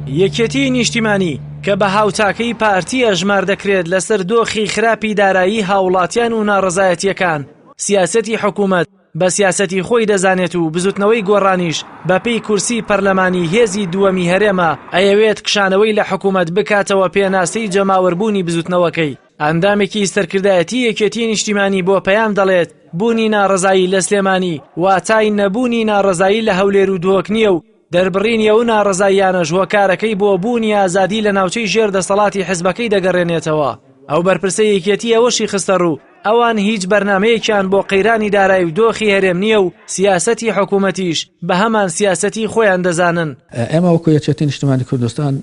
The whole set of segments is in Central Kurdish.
یەکێتیی نیشتیمانی کە بە هاوتاکەی پارتی ئەژمار دەکرێت لەسەر دۆخی خراپی دارایی هاوڵاتیان و ناڕەزایەتییەکان، سیاسەتی حکومەت بە سیاسەتی خۆی دەزانێت و بزوتنەوەی گۆڕانیش بەپێی کورسی پەرلەمانی هێزی دووەمی هەرێمە ئەیەوێت کشانەوەی لە حکومەت بکاتەوە پێناسەی جەماوەربوونی بزوتنەوەکەی. ئەندامێکی سەرکردایەتی یەکێتی نیشتیمانی بۆ پەیام دەڵێت، بوونی ناڕەزایی لە سلێمانی واتای نەبوونی ناڕەزایی لە هەولێر و دهۆک نییە و دەربڕینی ئەو ناڕەزاییانەش هۆکارەکەی بۆ بوونی ئازادی لە ناوچەی ژێر دەسەڵاتی حزبەکەی دەگەڕێنێتەوە. ئەو بەرپرسەی یەکێتی ئەوەشی خستەڕوو، ئەوان هیچ بەرنامەیەکیان بۆ قەیرانی دارایی و دۆخی هەرێم نییە و سیاسەتی حکوومەتیش بە هەمان سیاسەتی خۆیان دەزانن. ئێمە وەکو یەکێتی نیشتمانی کوردستان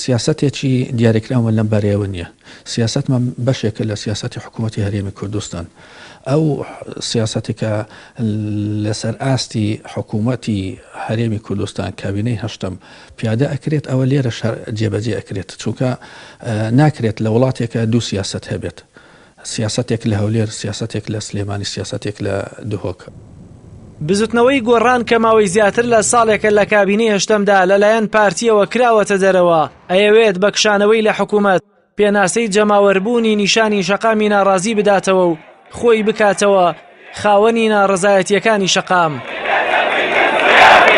سیاسەتێکی دیاریکراومان لەم بارەیەوە نییە. سیاسەتمان بەشێکە لە سیاسەتی حکوومەتی هەرێمی کوردستان. ئەو سیاسەتی کە لەسەر ئاستی حکوومەتی هەرێمی کوردستان کابینەی هەشتەم پیادە ئەکرێت ئەوە لێرەش هەر جێبەجێ ئەکرێت چونکە ناکرێت لە وڵاتێکە دوو سیاسەت هەبێت سیاسەتێک لە هەولێر سیاسەتێک لە سلێمانی سیاسەتێک لە دهۆک. بزوتنەوەی گۆڕان کە ماوەی زیاتر لە ساڵێکە لە کابینەی هەشتەمدا لەلایەن پارتییەوە کراوەتە دەرەوە، ئەیەوێت بە کشانەوەی لە حکومەت، پێناسەی جەماوەربوونی نیشانی شەقامی ناڕازی بداتەوە و خۆی بکاتەوە خاوەنی ناڕەزایەتییەکانی شەقام.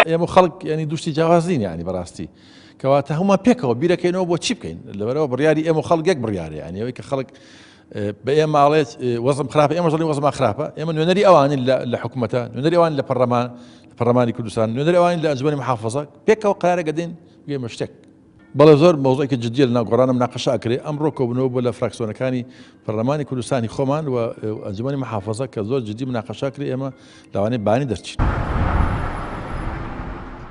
ئێمە و خەڵک یانی دوو شتی جیاواز نین یانی بەڕاستی کەواتە هەموومان پێکەوە بیرەکەینەوە بۆ چی بکەین لەبەرەوە بڕیاری ئێمە و خەڵک یەک بڕیارە یانی ئەوەی کە خەڵک بە ئێمە ئاڵێت وەزم خراپە ئێمە دەڵێین وەزمان خراپە ئێمە نوێنەری ئەوانین لە حکوومەتە نوێنەری ئەوان لە پەرلەمان پەرلەمانی کوردستان نوێنەری ئەوان لە ئەنجومەنی محافظە پێکەوە قرارێک دەدەین بگەیمە شتێک بەڵێ زۆر مەوزوعێکی جدیە لەناو گۆڕانە مناقەشە ئەکرێ، ئەمڕۆ کۆبوونەوە بووە لە فراکسیۆنەکانی پەرلەمانی کوردستانی خۆمان و ئەنجومەنی محافەزە کە زۆر جدی مناقەشە ئەکرێ، ئێمە لەوانەیە بانی دەرچین.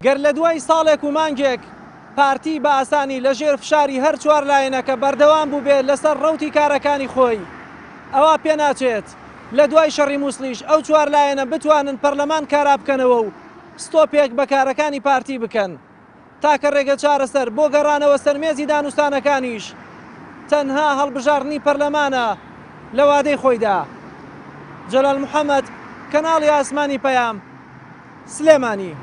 گەر لە دوای ساڵێک و مانگێک پارتی بە ئاسانی لە ژێر فشاری هەر چوار لایەنەکە بەردەوام بووبێت لەسەر ڕەوتی کارەکانی خۆی، ئەوا پێناچێت لە دوای شەڕی موسڵیش ئەو چوار لایەنە بتوانن پەرلەمان کارا بکەنەوە و ستۆپێک بە کارەکانی پارتی بکەن. تاکە رێگەچارەسەر بۆ گەڕانەوە سەر مێزی دانوستانەکانیش تەنها هەڵبژاردنی پەرلەمانە لە وادەی خۆیدا. جەلال محەمەد، کەناڵی ئاسمانی پەیام، سلێمانی.